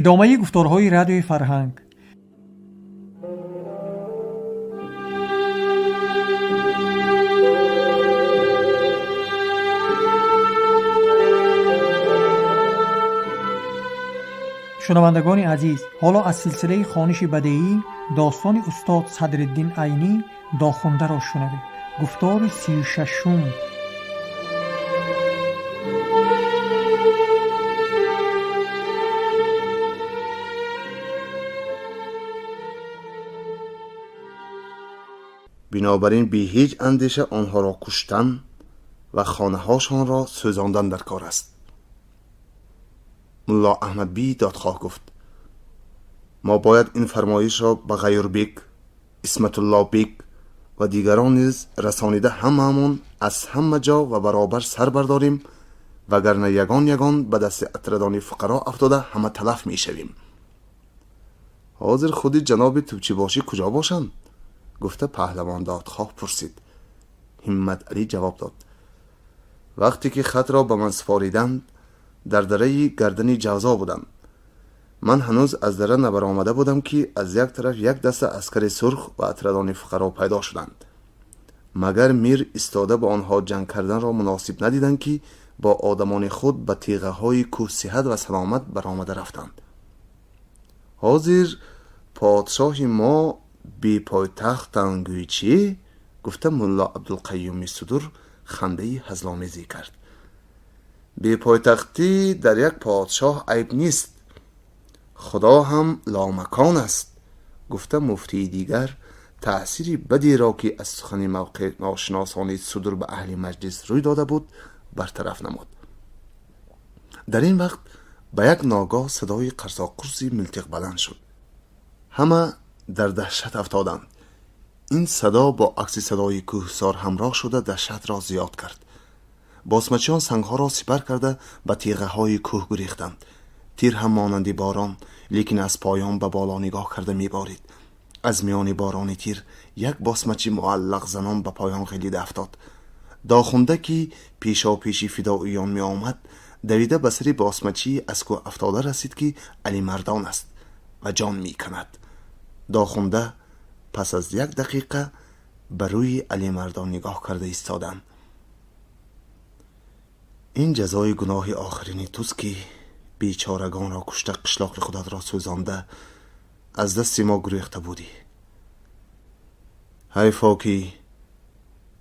Идомаи гуфторҳои Радиои Фарҳанг. Шунавандагони азиз, ҳоло аз силсилаи хониши бадеӣ достони устод Садриддин Айнӣ Дохундаро шунавед. Гуфтори 36-ум. Бинобар ин бе ҳеҷ андеша онҳоро куштан ва хонаҳошонро сӯзондан дар кор аст. Мулло Аҳмадбий додхоҳ гуфт: мо бояд ин фармоишро ба Ғайюрбек, Исматуллобек ва дигарон низ расонида, ҳамаамон аз ҳама ҷо ва баробар сар бардорем, вагарна ягон ягон ба дасти атрадони фуқаро афтода, ҳама талаф мешавем. Ҳозир худи ҷаноби тӯбчибошӣ куҷо бошанд? Гуфта паҳлавон додхоҳ пурсид. Ҳиммат Алӣ ҷавоб дод: вақте ки хатро ба ман супориданд, дар дараи Гардани Ҷавзо будам. Ман ҳанӯз аз дара набаромада будам, ки аз як тараф як даста аскари сурх ва атрадони фуқаро пайдо шуданд. Магар мир истода ба онҳо ҷанг карданро муносиб надиданд, ки бо одамони худ ба тиғаҳои кӯҳ сиҳат ва саломат баромада рафтанд. Ҳозир подшоҳи мо бепойтахтанд, гӯӣ чӣ? Гуфта мулло Абдулқаюми Судур хандаи ҳазломезе кард. Бепойтахтӣ дар як подшоҳ айб нест, худо ҳам ломакон аст. Гуфта муфтии дигар таъсири бадеро, ки аз сухани мавқеъ ношиносони Судур ба аҳли маҷлис рӯй дода буд, бартараф намуд. Дар ин вақт ба як ногоҳ садои қарсоқурси милтиқ баланд шуд. Ҳама дар даҳшат афтоданд. Ин садо бо акси садои кӯҳсор ҳамроҳ шуда, даҳшатро зиёд кард. Босмачиён сангҳоро сипар карда, ба тиғаҳои кӯҳ гурехтанд. Тир ҳам монанди борон, лекин аз поён ба боло нигоҳ карда, меборид. Аз миёни борони тир як босмачӣ муаллақ занон ба поён ғелида афтод. Дохунда, ки пешопеши фидоиён меомад, давида ба сари босмачии аз кӯҳ афтода расид, ки Алимардон аст ва ҷон меканад. Дохунда пас аз як дақиқа ба рӯи Алимардон нигоҳ карда истоданд: ин ҷазои гуноҳи охирини туст, ки бечорагонро кушта, қишлоқи худатро сӯзонда, аз дасти мо гурехта будӣ. Ҳайфо, ки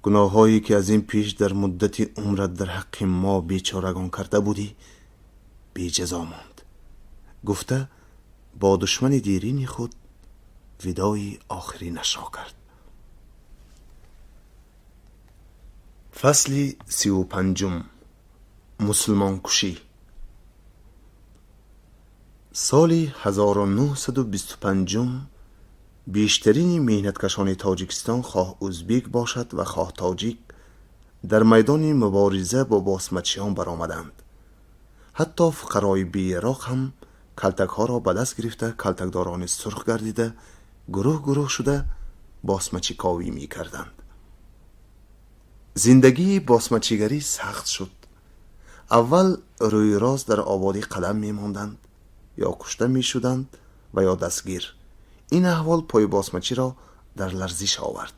гуноҳҳое, ки аз ин пеш дар муддати умрат дар ҳаққи мо бечорагон карда будӣ, беҷазо монд. Гуфта бо душмани дерини худ видои охиринашро кард. Фасли 35-ум. Мусулмонкушӣ. Соли 1925 бештарини меҳнаткашони Тоҷикистон, хоҳ узбек бошад ва хоҳ тоҷик, дар майдони мубориза бо босмачиён баромаданд. Ҳатто фуқарои беяроқ ҳам калтакҳоро ба даст гирифта, калтакдорони сурх гардида, гурӯҳ гурӯҳ шуда, босмачиковӣ мекарданд. Зиндагии босмачигарӣ сахт шуд. Аввал рӯи рост дар ободӣ қадам мемонданд, ё кушта мешуданд ва ё дастгир. Ин аҳвол пои босмачиро дар ларзиш овард.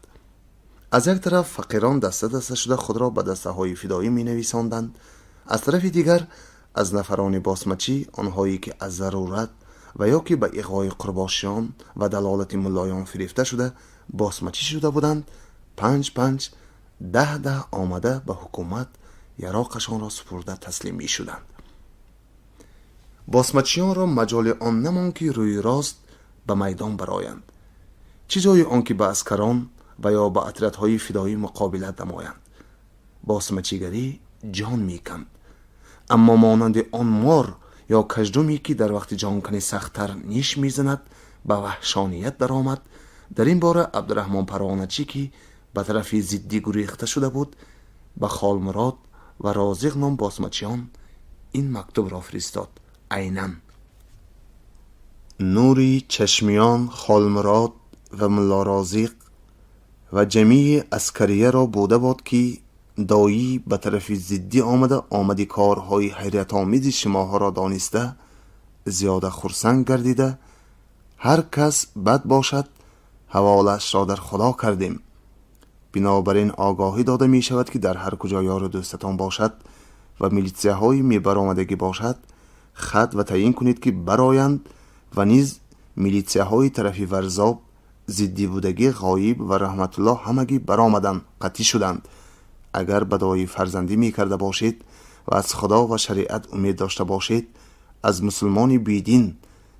Аз як тараф фақирон даста даста шуда, худро ба дастаҳои фидоӣ менависонданд, аз тарафи дигар аз нафарони босмачӣ онҳое, ки аз зарурат ва ё ки ба иғвои қурбошиён ва далолати муллоён фирефта шуда, босмачӣ шуда буданд, панҷ панҷ, даҳ даҳ омада, ба ҳукумат яроқашонро супурда, таслим мешуданд. Босмачиёнро маҷоли он намонд, ки рӯи рост ба майдон бароянд, чӣ ҷои он ки ба аскарон ва ё ба отрядҳои фидоӣ муқобила намоянд. Босмачигарӣ ҷон меканд, аммо монанди он мор ё каждуме, ки дар вақти ҷонкани сахттар ниш мезанад, ба ваҳшоният даромад. Дар ин бора Абдураҳмон Парвоначӣ, ки ба тарафи зиддӣ гурехта шуда буд, ба Холмурод ва Розиқ ном босмачиён ин мактубро фиристод. Айнан: нури чашмиён Холмурод ва мулло Розиқ ва ҷамии аскарияро буда бод, ки доӣ ба тарафи зиддӣ омада, омади корҳои ҳайратомези шумоҳоро дониста, зиёда хурсанд гардида, ҳар кас бад бошад, ҳаволаашро дар Худо кардем. Бинобар ин огоҳӣ дода мешавад, ки дар ҳар куҷо ёру дӯстатон бошад ва милитсияҳои мебаромадагӣ бошад, хат ва таъин кунед, ки бароянд ва низ милитсияҳои тарафи Варзоб зиддӣ будагӣ Ғоиб ва Раҳматуллоҳ ҳамагӣ баромаданд, қатъӣ шуданд. Агар ба дуои фарзандӣ мекарда бошед ва аз Худо ва шариат умед дошта бошед, аз мусулмони бедин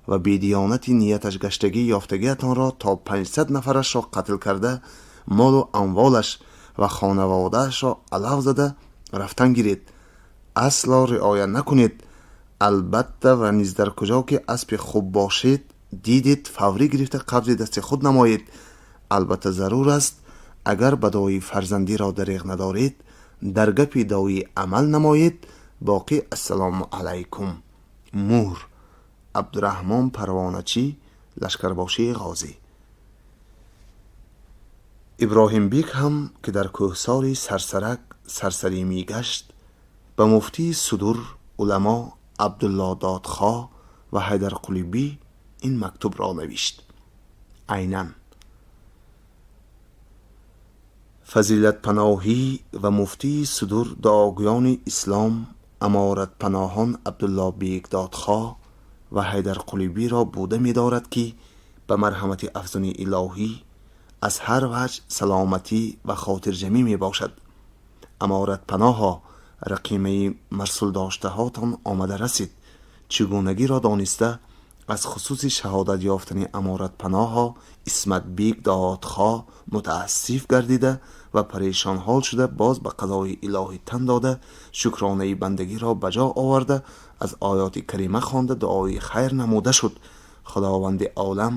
ва бедиёнати нияташ гаштагӣ ёфтагиатонро то 500 нафарашро қатл карда, молу амволаш ва хонаводаашро алав зада рафтан гиред. Асло риоя накунед. Албатта, ва низ дар куҷо ки аспи хуб бошед дидед, фаврӣ гирифта қабзи дасти худ намоед. Албатта, зарур аст, агар ба дуои фарзандиро дареғ надоред, дар гапи доӣ амал намоед. Боқӣ ассалому алайкум. Муҳр: Абдураҳмон Парвоначӣ, лашкарбошии Ғозӣ. Иброҳимбек ҳам, ки дар кӯҳсори Сарсарак сарсарӣ мегашт, ба муфтии Судур, уламо Абдулло Додхоҳ ва Ҳайдарқулибӣ ин мактубро навишт. Айнан: Фазилатпаноҳӣ ва муфтии Судур, дуогӯёни ислом, аморатпаноҳон Абдулло Бек Додхоҳ ва Ҳайдарқулибиро буда медорад, ки ба марҳамати афзуни илоҳӣ аз ҳар ваҷ саломатӣ ва хотирҷамӣ мебошад. Аморатпаноҳо, рақимаи марсулдоштаҳотон омада расид. Чигунагиро дониста, аз хусуси шаҳодат ёфтани аморатпаноҳо Исматбек Додхоҳ мутаассиф гардида ва парешонҳол шуда, боз ба қазои илоҳӣ тан дода, шукронаи бандагиро ба ҷо оварда, аз оёти карима хонда, дуои хайр намуда шуд. Худованди олам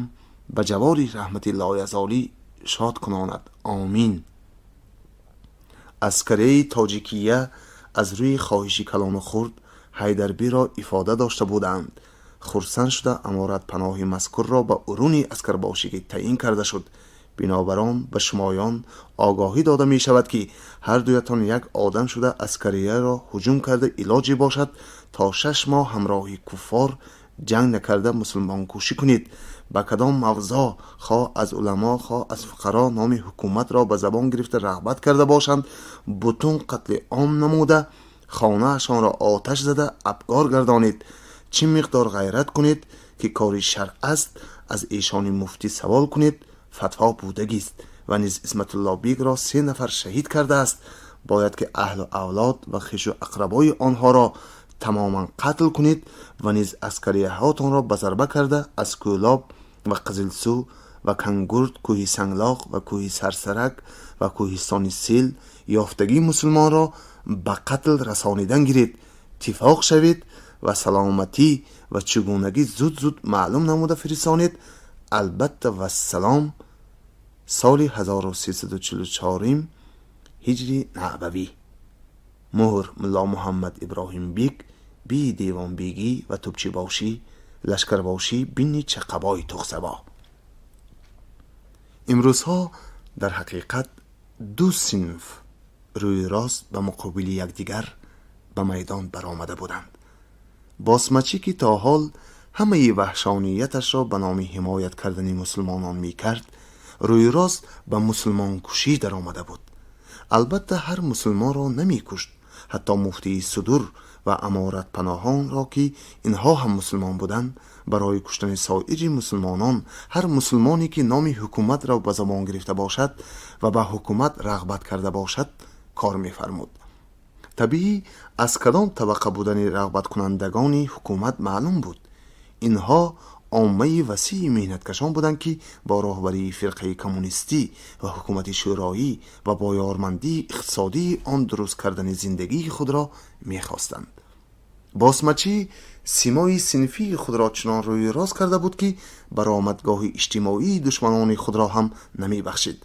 ба ҷавори раҳмати лоязолӣ шод кунонад. Омин. Аскарияи тоҷикия аз рӯи хоҳиши калону хурд Ҳайдарбиро ифода дошта буданд. Хурсанд шуда, аморатпаноҳи мазкурро ба уруни аскарбошигӣ таъин карда шуд. Бинобар он ба шумоён огоҳӣ дода мешавад, ки ҳар дуятон як одам шуда, аскарияро ҳуҷум карда, илоҷе бошад, то 6 моҳ ҳамроҳи куффор ҷанг накарда, мусулмонкушӣ кунед. Ба кадом мавзоъ, хоҳ аз уламо, хоҳ аз фуқаро, номи ҳукуматро ба забон гирифта рағбат карда бошанд, бутун қатли ом намуда, хонаашонро оташ зада, абгор гардонед. Чӣ миқдор ғайрат кунед, ки кори шаръ аст, аз эшони муфтӣ савол кунед, фатво будагист. Ва низ Исматулло бегро се нафар шаҳид кардааст. Бояд ки аҳлу авлод ва хешу ақрабои онҳоро тамоман қатл кунед ва низ аскарияҳотонро ба зарба карда, аз Кӯлоб ва Қизилсу ва Кангурд, кӯҳи Санглоқ ва кӯҳи Сарсарак ва кӯҳистони Сел ёфтагии мусулмонро ба қатл расонидан гиред. Иттифоқ шавед ва саломатӣ ва чигунагӣ зуд зуд маълум намуда фиристонед. Албатта, вассалом. Соли 1344 ҳиҷри набавӣ. Муҳр: Мулло Муҳаммад Иброҳимбек бии девонбегӣ ва тӯбчибошӣ, лашкарбошӣ бини Чақабои Тухсабо. Имрӯзҳо дар ҳақиқат ду синф рӯи рост ба муқобили якдигар ба майдон баромада буданд. Босмачӣ, ки то ҳол ҳамаи ваҳшонияташро ба номи ҳимоят кардани мусулмонон мекард, рӯи рост ба мусулмонкушӣ даромада буд. Албатта, ҳар мусулмонро намекушт. Ҳатто муфтии Судур ва аморатпаноҳонро, ки инҳо ҳам мусулмон буданд, барои куштани соири мусулмонон, ҳар мусулмоне ки номи ҳукуматро ба забон гирифта бошад ва ба ҳукумат рағбат карда бошад, кор мефармуд. Табиӣ, аз кадом табақа будани рағбаткунандагони ҳукумат маълум буд. Инҳо оммаи васеи меҳнаткашон буданд, ки бо роҳбарии фирқаи коммунистӣ ва ҳукумати шӯроӣ ва бо ёрмандии иқтисодии он дуруст кардани зиндагии худро мехостанд. Босмачӣ симои синфии худро чунон рӯи рост карда буд, ки баромадгоҳи иҷтимоии душманони худро ҳам намебахшид.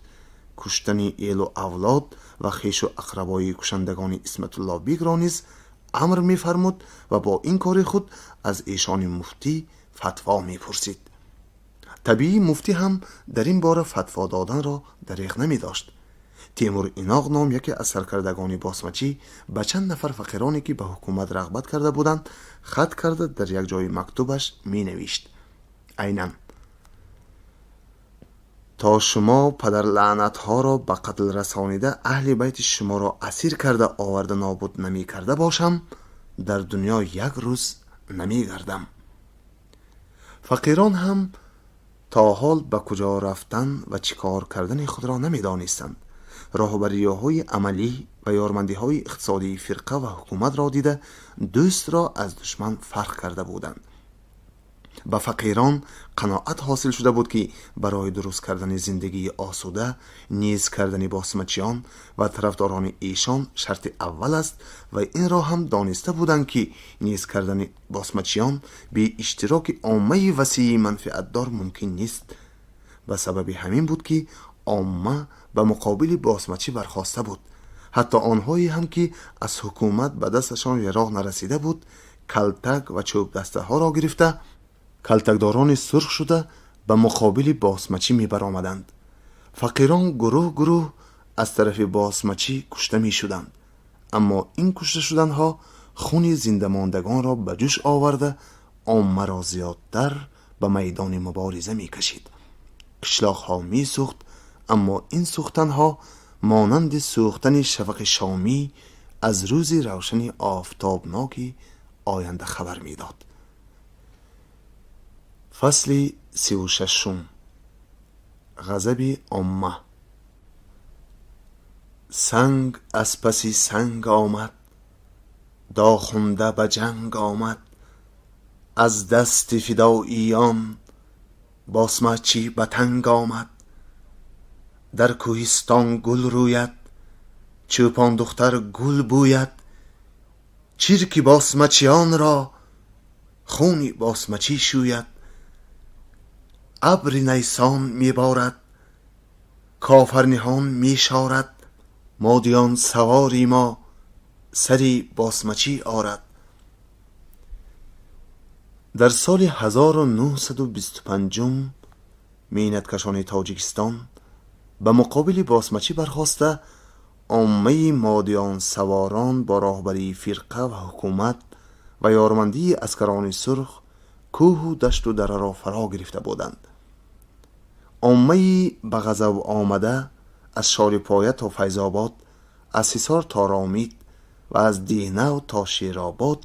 Куштани элу авлод ва хешу ақрабои кушандагони Исматулло бегро низ амр мефармуд ва бо ин кори худ аз эшони муфтӣ фатво мепурсид. Табиӣ, муфтӣ ҳам дар ин бора фатво доданро дареғ намедошт. Темур Иноқ ном яке аз саркардагони босмачӣ ба чанд нафар фақироне, ки ба ҳукумат рағбат карда буданд, хат карда дар як ҷои мактубаш менавишт: айнан: то шумо падарлаънатҳоро ба қатл расонида, аҳли байти шуморо асир карда оварда нобуд намекарда бошам, дар дунё як рӯз намегардам. Фақирон ҳам то ҳол ба куҷо рафтан ва чӣ кор кардани худро намедонистанд. Роҳбариҳои амалӣ ва ёрмандиҳои иқтисодии фирқа ва ҳукуматро дида, дӯстро аз душман фарқ карда буданд. Ба фақирон қаноат ҳосил шуда буд, ки барои дуруст кардани зиндагии осуда низ кардани босмачиён ва тарафдорони эшон шарти аввал аст ва инро ҳам дониста буданд, ки низ кардани босмачиён бе иштироки оммаи васеи манфиатдор мумкин нест. Ба сабаби ҳамин буд, ки омма ба муқобили босмачӣ бархоста буд. Ҳатто онҳое ҳам, ки аз ҳукумат ба дасташон яроғ нарасида буд, калтак ва чӯбдастаҳоро гирифта, калтакдорони сурх шуда ба муқобили босмачӣ мебаромаданд. Фақирон гурӯҳ гурӯҳ аз тарафи босмачӣ кушта мешуданд, аммо ин кушта шуданҳо хуни зиндамондагонро ба ҷӯш оварда, оммаро зиёдтар ба майдони мубориза мекашид. Қишлоқҳо месӯхт, аммо ин сӯхтанҳо монанди сӯхтани шафақи шомӣ аз рӯзи равшани офтобноки оянда хабар медод. Фасли 36-ум. Ғазаби омма. Санг аз паси санг омад, Дохунда ба ҷанг омад, аз дасти фидоиён босмачӣ ба танг омад. Дар кӯҳистон гул рӯяд, чӯпондухтар гул бӯяд, чирки босмачиёнро хуни босмачӣ шӯяд. Абри найсон меборад, кофарниҳон мешорад, модиён савори мо сари босмачӣ орад. Дар соли 1925 меҳнаткашони Тоҷикистон ба муқобили босмачӣ бархоста, оммаи модиёнсаворон бо роҳбарии фирқа ва ҳукумат ва ёрмандии аскарони сурх кӯҳу дашту дараро фаро гирифта буданд. Оммаи ба ғазаб омада аз Шорипоя то Файзобод, аз Ҳисор то Ромид ва аз Деҳнав то Шеробод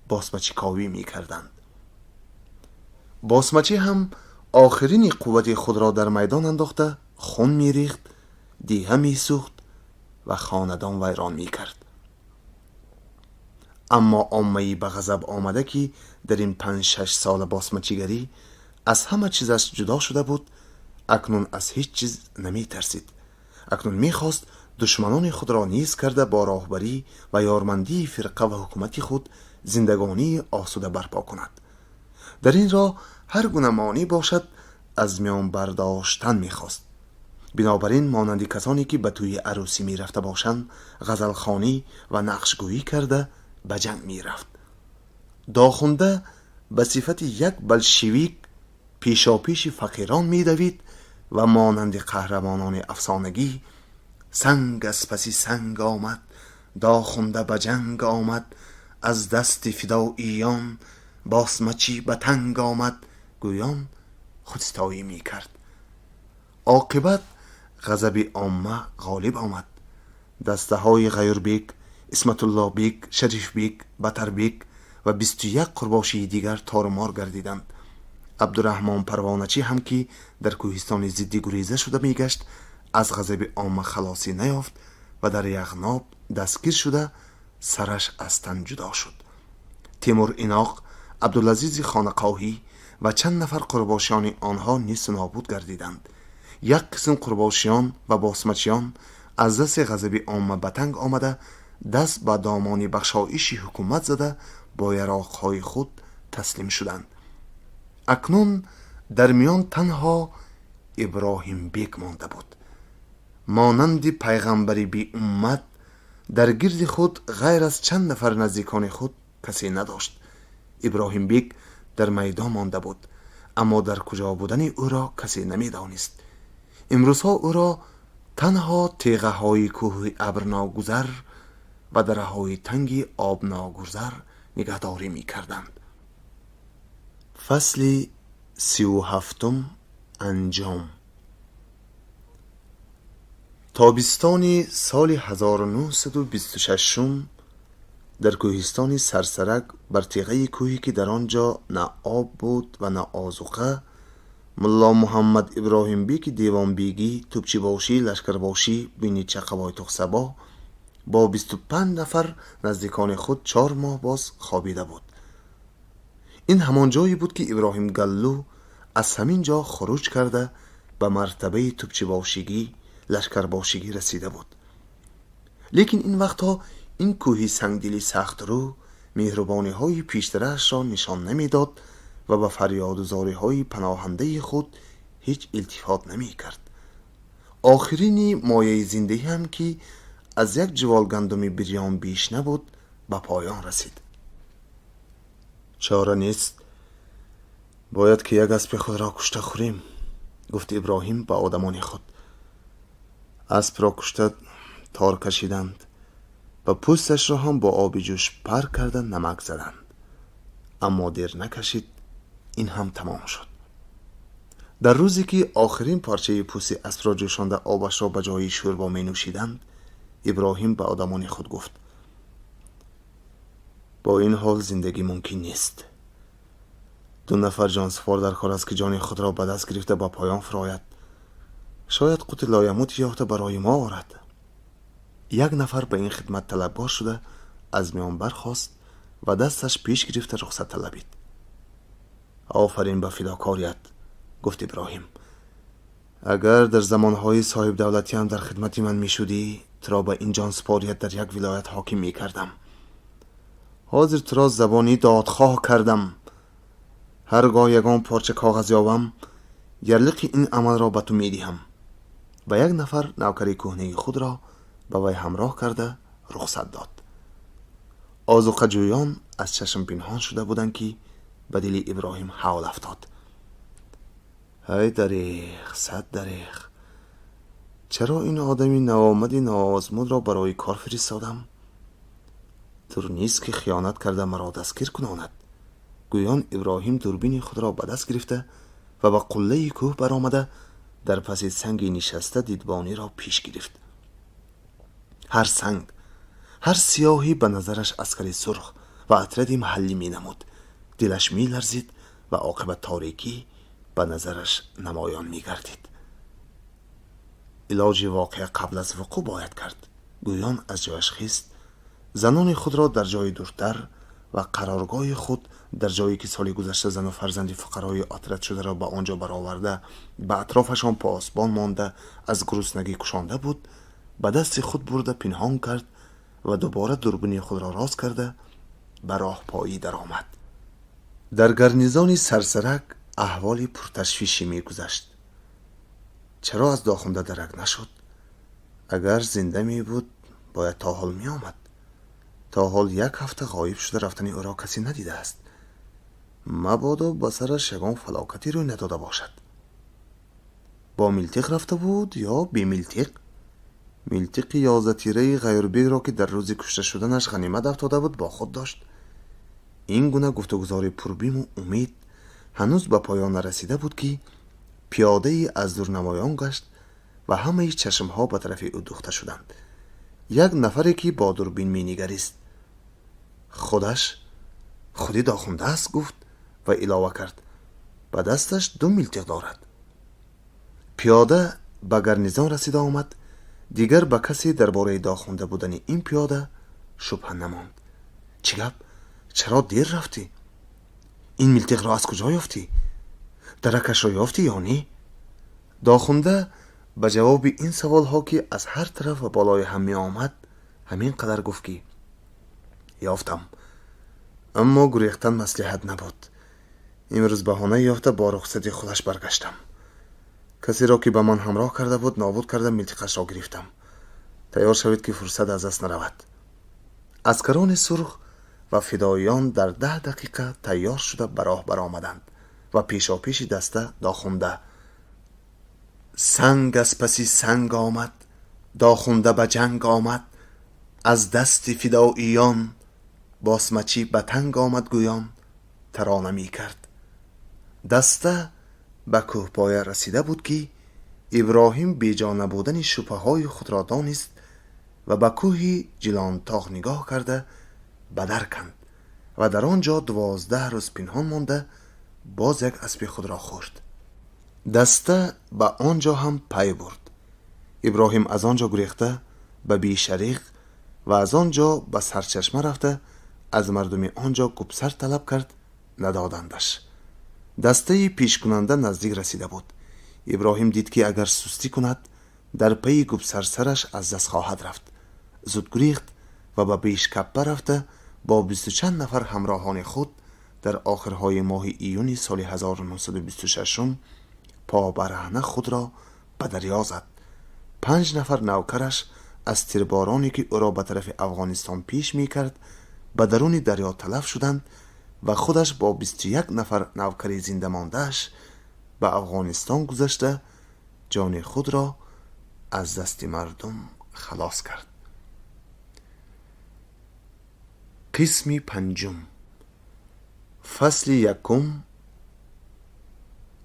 босмачиковӣ мекарданд. Босмачӣ ҳам охирини қуввати худро дар майдон андохта, хун мерехт, деҳа месӯхт ва хонадон вайрон мекард. Аммо оммаи ба ғазаб омада, ки дар ин 5-6 сола босмачигарӣ аз ҳама чизаш ҷудо шуда буд, акнун аз ҳеҷ чиз наметарсид. Акнун мехост душманони худро низ карда, бо роҳбарӣ ва ёрмандии фирқа ва ҳукумати худ зиндагонии осуда барпо кунад. Дар ин роҳ ҳар гуна монеъ бошад, аз миён бардоштан мехост. Бинобар ин монанди касоне, ки ба тӯи арӯсӣ мерафта бошанд, ғазалхонӣ ва нақшгӯӣ карда ба ҷанг мерафт. Дохунда ба сифати як болшевик пешопеши фақирон медавид ва монанди қаҳрамонони афсонагӣ: санг аз паси санг омад, Дохунда ба ҷанг омад, аз дасти фидоиён босмачӣ ба танг омад, гӯён худситоӣ мекард. Оқибат ғазаби омма ғолиб омад. Дастаҳои Ғаюрбек, Исматуллобек, Шарифбек, Батарбек ва 21 қурбошии дигар торумор гардиданд. Абдураҳмон Парвоначӣ ҳам, ки дар кӯҳистони зидди гуреза шуда мегашт, аз ғазаби омма халосӣ наёфт ва дар Яғноб дастгир шуда, сараш аз тан ҷудо шуд. Темур Иноқ, Абдулазизи Хонақоҳӣ ва чанд нафар қурбошиёни онҳо несту нобуд гардиданд. Як қисм қурбошиён ва босмачиён аз дасти ғазаби омма ба танг омада, даст ба домони бахшоиши ҳукумат зада, бо яроқҳои худ таслим шуданд. Акнун дар миён танҳо Иброҳимбек монда буд. Монанди пайғамбари беуммат дар гирди худ ғайр аз чанд нафар наздикони худ касе надошт. Иброҳимбек дар майдон монда буд, аммо дар куҷо будани ӯро касе намедонист. Имрӯзҳо ӯро Танҳо теғаҳои кӯҳи абрногузар ва дараҳои танги обногузар нигаҳдорӣ мекарданд. Фасли 37-ум анҷом. Тобистони соли 1926 дар кӯҳистони Сарсарак, бар теғаи кӯҳе, ки дар он ҷо на об буд ва на озуқа, Мулло Муҳаммад Иброҳимбеки девонбегӣ, тӯпчибошӣ, лашкарбошӣ бини Чақабойтуқсабо бо 25 нафар наздикони худ 4 моҳ боз хобида буд. Ин ҳамон ҷое буд, ки Иброҳим Галлу аз ҳамин ҷо хуруҷ карда, ба мартабаи тӯпчибошигӣ, лашкарбошигӣ расида буд. Лекин ин вақтҳо ин кӯҳи сангдили сахтрӯ меҳрубониҳои пештараашро нишон намедод ва ба фарёду зориҳои паноҳандаи худ ҳеҷ илтифот намекард. Охирини мояи зиндагӣ ҳам, ки аз як ҷувол гандуми бирён беш набуд, ба поён расид. «Чора нест, бояд ки як аспи худро кушта хӯрем», — гуфт Иброҳим ба одамони худ. Аспро кушта, тор кашиданд ва пӯсташро ҳам бо оби ҷӯш пар карда, намак заданд. Аммо дер накашид, ин ҳам тамом шуд. Дар рӯзе ки охирин парчаи пӯсти аспро ҷӯшонда, обашро ба ҷои шӯрбо менӯшиданд, Иброҳим ба одамони худ гуфт: «Бо ин ҳол зиндагӣ мумкин нест. Ду нафар ҷонсупор дар кор аст, ки ҷони худро ба даст гирифта, ба поён фурояд. Шояд қути лоямут ёфта барои мо орад». Як нафар ба ин хидмат талабгор шуда, аз миён бархост ва дасташ пеш гирифта, рухсат талабид. «Офарин ба фидокорият», — гуфт Иброҳим. «Агар дар замонҳои соҳибдавлатиам дар хидмати ман мешудӣ, туро ба ин ҷонсупорият дар як вилоят ҳоким мекардам. Ҳозир туро забонӣ додхоҳ кардам. Ҳар гоҳ ягон порча коғаз ёбам, ярлиқи ин амалро ба ту медиҳам». Ва як нафар навкари кӯҳнаи худро ба вай ҳамроҳ карда, рухсат дод. Озуқаҷӯён аз чашм пинҳон шуда буданд, ки ба дили Иброҳим ҳавл афтод: «Ҳай дареғ, сад дареғ! Чаро ин одами навомади ноозмудро барои кор фиристодам? Тур нест, ки хиёнат карда, маро дастгир кунонад», гӯён Иброҳим дурбини худро ба даст гирифта ва ба қуллаи кӯҳ баромада, дар паси санги нишаста, дидбониро пеш гирифт. Ҳар санг, ҳар сиёҳӣ ба назараш аскари сурх ва отряди маҳаллӣ менамуд. Дилаш меларзид ва оқибат торикӣ ба назараш намоён мегардид. «Илоҷи воқеа қабл аз вуқӯъ бояд кард», гӯён аз ҷояш хист. Занони худро дар ҷои дуртар ва қароргоҳи худ, дар ҷое ки соли гузашта зану фарзанди фуқарои отряд шударо ба он ҷо бароварда, ба атрофашон посбон монда, аз гуруснагӣ кушонда буд, ба дасти худ бурда пинҳон кард ва дубора дурбини худро рост карда, ба роҳпоӣ даромад. Дар гарнизони Сарсарак аҳволи пурташвише мегузашт. Чаро аз Дохунда дарак нашуд? Агар зинда мебуд, бояд то ҳол меомад. То ҳол як ҳафта ғоиб шуда, рафтани ӯро касе надидааст. Мабодо ба сараш ягон фалокате рӯй надода бошад. Бо милтиқ рафта буд ё бемилтиқ? Милтиқи 11-тираи Ғайрубегро, ки дар рӯзи кушта шуданаш ғанимат афтода буд, бо худ дошт. Ин гуна гуфтугузори пурбиму умед ҳанӯз ба поён нарасида буд, ки пиёдае аз дур намоён гашт ва ҳамаи чашмҳо ба тарафи ӯ духта шуданд. Як нафаре, ки бо дурбин менигарист, «Худаш, худи Дохунда аст», — гуфт ва илова кард: «Ба дасташ ду милтиқ дорад». Пиёда ба гарнизон расида омад. Дигар ба касе дар бораи Дохунда будани ин пиёда шубҳа намонд. «Чӣ гап, чаро дер рафтӣ? Ин милтиқро аз куҷо ёфтӣ? Даракашро ёфтӣ ё не?» Дохунда ба ҷавоби ин саволҳо, ки аз ҳар тараф ва болои ҳам меомад, ҳамин қадар гуфт, ки «Ёфтам, аммо гурехтан маслиҳат набуд. Имрӯз баҳона ёфта, бо рухсати худаш баргаштам. Касеро, ки ба ман ҳамроҳ карда буд, нобуд карда, милтиқашро гирифтам. Тайёр шавед, ки фурсат аз даст наравад». Аскарони сурх ва фидоиён дар 10 дақиқа тайёр шуда, ба роҳ баромаданд ва пешопеши даста Дохунда. Санг аз паси санг омад. Дохунда ба ҷанг омад аз дасти фидоиён, босмачӣ ба танг омад гӯён тарона мекард. Даста ба кӯҳпоя расида буд, ки Иброҳим беҷо набудани шубҳаҳои худро донист ва ба кӯҳи Ҷилонтоғ нигоҳ карда ба дар канд ва дар он ҷо 12 рӯз пинҳон монда боз як аспи худро хӯрд. Даста ба он ҷо ҳам пай бурд. Иброҳим аз он ҷо гурехта ба Бешариқ ва аз он ҷо ба Сарчашма рафта аз мардуми он ҷо губсар талаб кард, надодандаш. Дастаи пешкунанда наздик расида буд. Иброҳим дид, ки агар сустӣ кунад, дар пайи губсарсараш аз даст хоҳад рафт. Зуд гурехт ва ба Бешкаппа рафта бо бисту чанд нафар ҳамроҳони худ дар охирҳои моҳи июни соли 1926 побараҳна худро ба дарё зад. 5 нафар навкараш аз тирбороне, ки ӯро ба тарафи Афғонистон пеш мекард, ба даруни дарё талаф шуданд ва худаш бо 21 нафар навкари зинда мондааш ба Афғонистон гузашта ҷони худро аз дасти мардум халос кард. Қисми панҷум, фасли якум,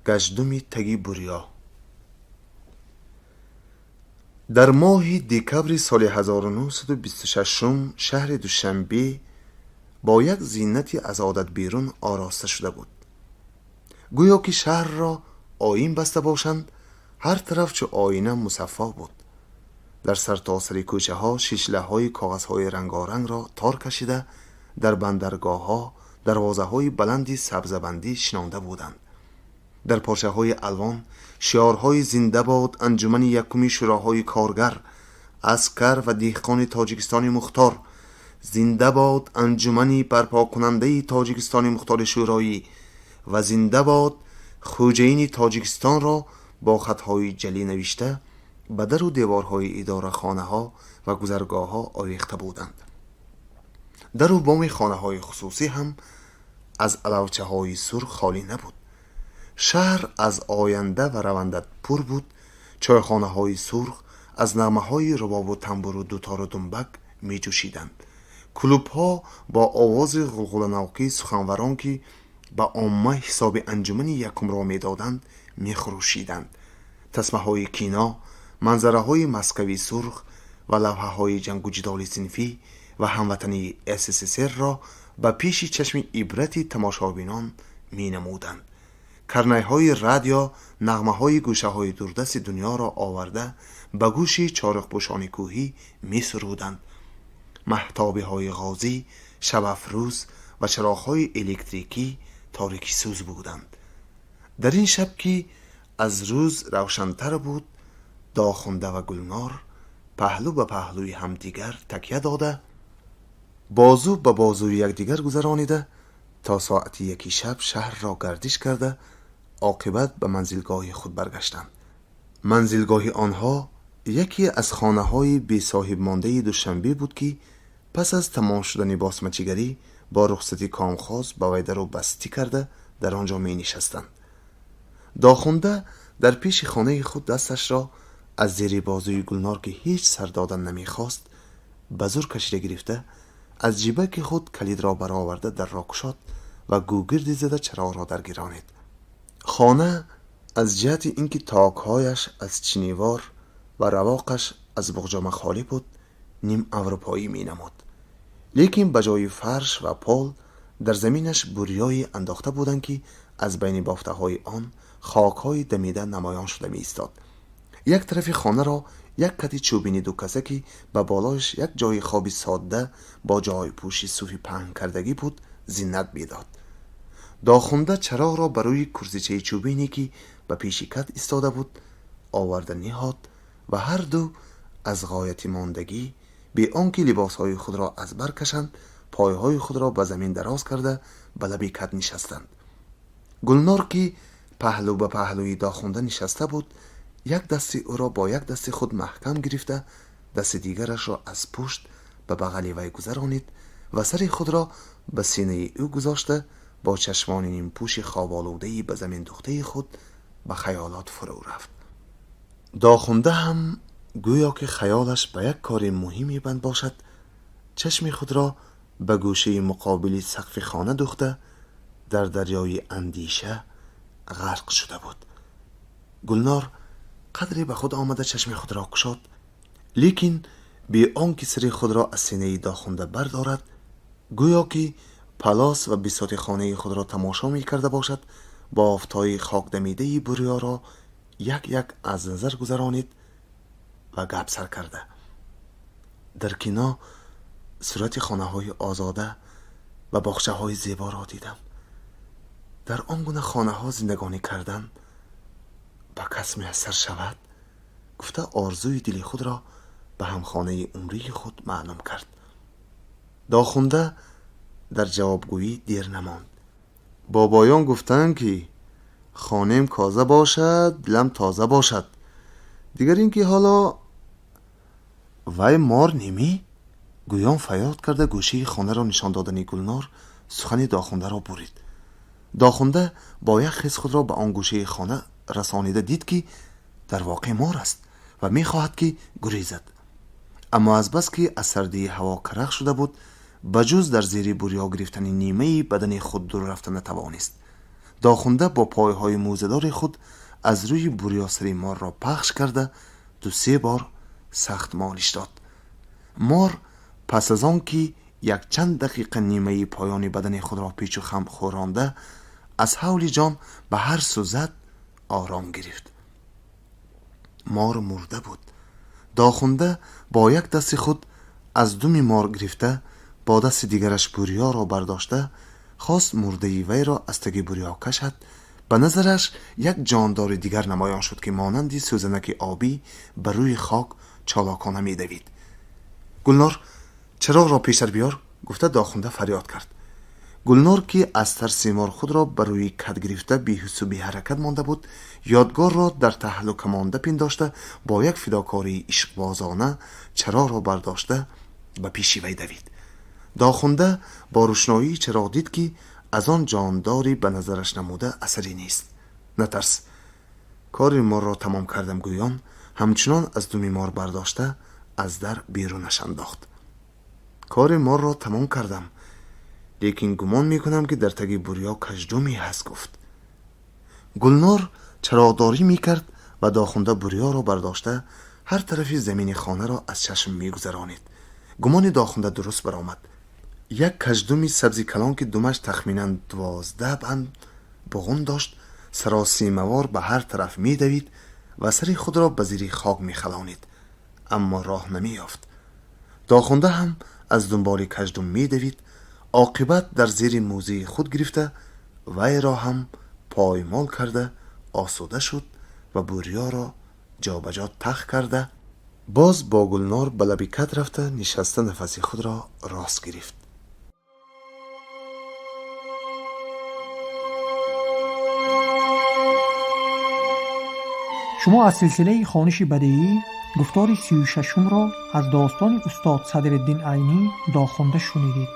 гаҷдуми таги бурё. Дар моҳи декабри соли 1926 шаҳри Душанбе бо як зинати аз одат берун ороста шуда буд. Гӯё ки шаҳрро оин баста бошанд, ҳар тараф чу оина мусаффо буд. Дар сартосари кӯчаҳо шишлаҳои коғазҳои рангорангро тор кашида, дар бандаргоҳҳо дарвозаҳои баланди сабзабандӣ шинонда буданд. Дар порчаҳои алвон шиорҳои «Зинда бод анҷумани якуми шӯроҳои коргар, аскар ва деҳқони Тоҷикистони мухтор», «Зинда бод анҷумани барпокунандаи Тоҷикистони мухтори шӯроӣ» ва «Зинда бод хӯҷаини Тоҷикистонро» бо хатҳои ҷалӣ навишта ба дару деворҳои идорахонаҳо ва гузаргоҳҳо овехта буданд. Дару боми хонаҳои хусусӣ ҳам аз алавчаҳои сурх холӣ набуд. Шаҳр аз оянда ва раванда пур буд. Чойхонаҳои сурх аз нағмаҳои рубобу тамбуру дутору думбак меҷӯшиданд. Клубҳо бо овози ғулғуланокии суханварон, ки ба омма ҳисоби анҷумани якумро медоданд, мехурӯшиданд. Тасмаҳои кино, манзараҳои Москави сурх ва лавҳаҳои ҷангу ҷидоли синфӣ ва ҳамватании СССР-ро ба пеши чашми ибрати тамошобинон менамуданд. Карнайҳои радио нағмаҳои гӯшаҳои дурдасти дунёро оварда ба гӯши чорухпӯшони кӯҳӣ месуруданд. Маҳтобиҳои ғозӣ, шабафрӯз ва чароғҳои электрикӣ торикисӯз буданд. Дар ин шаб, ки аз рӯз равшантар буд, Дохунда ва Гулнор паҳлӯ ба паҳлӯи ҳамдигар такя дода, бозу ба бозуи якдигар гузаронида то соати 1 шаб шаҳрро гардиш карда оқибат ба манзилгоҳи худ баргаштанд. Манзилгоҳи онҳо яке аз хонаҳои бесоҳибмондаи Душанбе буд, ки пас аз тамом шудани босмачигарӣ бо рухсати комхоз ба вай дару бастӣ карда дар он ҷо менишастанд. Дохунда дар пеши хонаи худ дасташро аз зери бозуи Гулнор, ки ҳеҷ сар додан намехост, ба зур кашида гирифта аз ҷибаки худ калидро бароварда дарро кушод ва гӯгирди зада чароғро даргиронид. Хона аз ҷиҳати ин ки токҳояш аз чинивор ва равоқаш аз буғҷома холӣ буд, ним аврупоӣ менамуд. Лекин ба ҷои фарш ва пол дар заминаш бурёе андохта буданд, ки аз байни бофтаҳои он хокҳои дамида намоён шуда меистод. Як тарафи хонаро як кати чӯбини дукаса, ки ба болояш як ҷои хоби содда бо ҷойпӯши суфи паҳнкардагӣ буд, зинат медод. Дохунда чароғро ба рӯи курсичаи чӯбине, ки ба пеши кат истода буд, оварда ниҳод ва ҳарду аз ғояти мондагӣ бе он ки либосҳои худро аз бар кашанд, пойҳои худро ба замин дароз карда ба лаби кат нишастанд. Гулнор, ки паҳлӯ ба паҳлӯи Дохунда нишаста буд, як дасти ӯро бо як дасти худ маҳкам гирифта, дасти дигарашро аз пушт ба бағали вай гузаронид ва сари худро ба синаи ӯ гузошта бо чашмони нимпӯши хоболудаи ба замин духтаи худ ба хаёлот фурӯ рафт. Дохунда ҳам گویا که خیالش به یک کار مهمی بند باشد، چشم خود را به گوشه مقابل سقف خانه دوخته در دریای اندیشه غرق شده بود. گلنار قدری به خود آمده چشم خود را گشاد، لیکن بی آنکه سر خود را از سینه داخونده بردارد، گویا که پلاس و بساط خانه خود را تماشا می کرده باشد، بافتهای خاک دمیده بریا را یک یک از نظر گذرانید و گپ سر کرده. در کینا صورت خانه های آزاده و باغچه های زیبا را دیدم. در آن گونه خانه ها زندگانی کردن به کس میسر شود؟ گفته آرزوی دل خود را به همخانه عمری خود معلوم کرد. داخونده در جوابگویی دیر نماند. بابایان گفتند که خانم کازه باشد، دلم تازه باشد. دیگر اینکه حالا وی مار نمی؟ گویان فریاد کرده گوشه خانه را نشان دادن گلنار سخن داخونده را برید. داخونده با یک خیز خود را به آن گوشه خانه رسانیده دید که در واقع مار است و میخواهد که گریزد. اما از بس که از سردی هوا کرخ شده بود، بجز در زیر بریا گرفتن نیمه بدن خود دور رفته نتوانست. داخونده با پایهای موزه‌دار خود از روی بریا سر مار را پخش کرده 2-3 بار سخت مالش داد. مار پس از آن که یک چند دقیقه نیمه پایان بدن خود را پیچ و خم خورانده از حول جان به هر سو زد، آرام گرفت. مار مرده بود. داخونده با یک دست خود از دم مار گرفته، با دست دیگرش بریا را برداشته، خواست مرده وی را از تگ بریا کشد. به نظرش یک جاندار دیگر نمایان شد که مانند سوزنک آبی بر روی خاک چالاکانه می‌دوید. گلنار چراغ را پیشتر بیار، گفته داخونده فریاد کرد. گلنار که از ترس مار خود را بر روی کد گرفته بی‌حس و بی‌حرکت مانده بود، یادگار را در تهلکه مانده پنداشته با یک فداکاری عشقبازانه چراغ را برداشته به پیش وی دوید. داخونده با روشنایی چراغ دید که از آن جانداری به نظرش نموده اثری نیست. نترس، کار مار را تمام کردم گویان همچنان از دم مار برداشته از در بیرونش انداخت. کار مار را تمام کردم، لیکن گمان میکنم که در تگ بریا کژدمی هست، گفت. گلنار چراغداری میکرد و داخونده بریا را برداشته هر طرف زمین خانه را از چشم میگذرانید. گمان داخونده درست برآمد. یک کژدمی سبزی کلان که دمش تخمینا 12 بند بغون داشت، سراسیموار به هر طرف میدوید و سر خود را به زیر خاک میخلانید، اما راه نمییافت. داخونده هم از دنبال کژدم میدوید، عاقبت در زیر موزه خود گرفته وی را هم پایمال کرده آسوده شد و بوریا را جابجا تخ کرده باز با گلنار به لب کد رفته نشسته نفس خود را راست گرفت. شما از سلسله خوانش بدیعی گفتار 36 را از داستان استاد صدرالدین عینی داخونده شنیدید.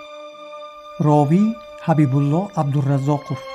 راوی حبیب الله عبدالرزاقов.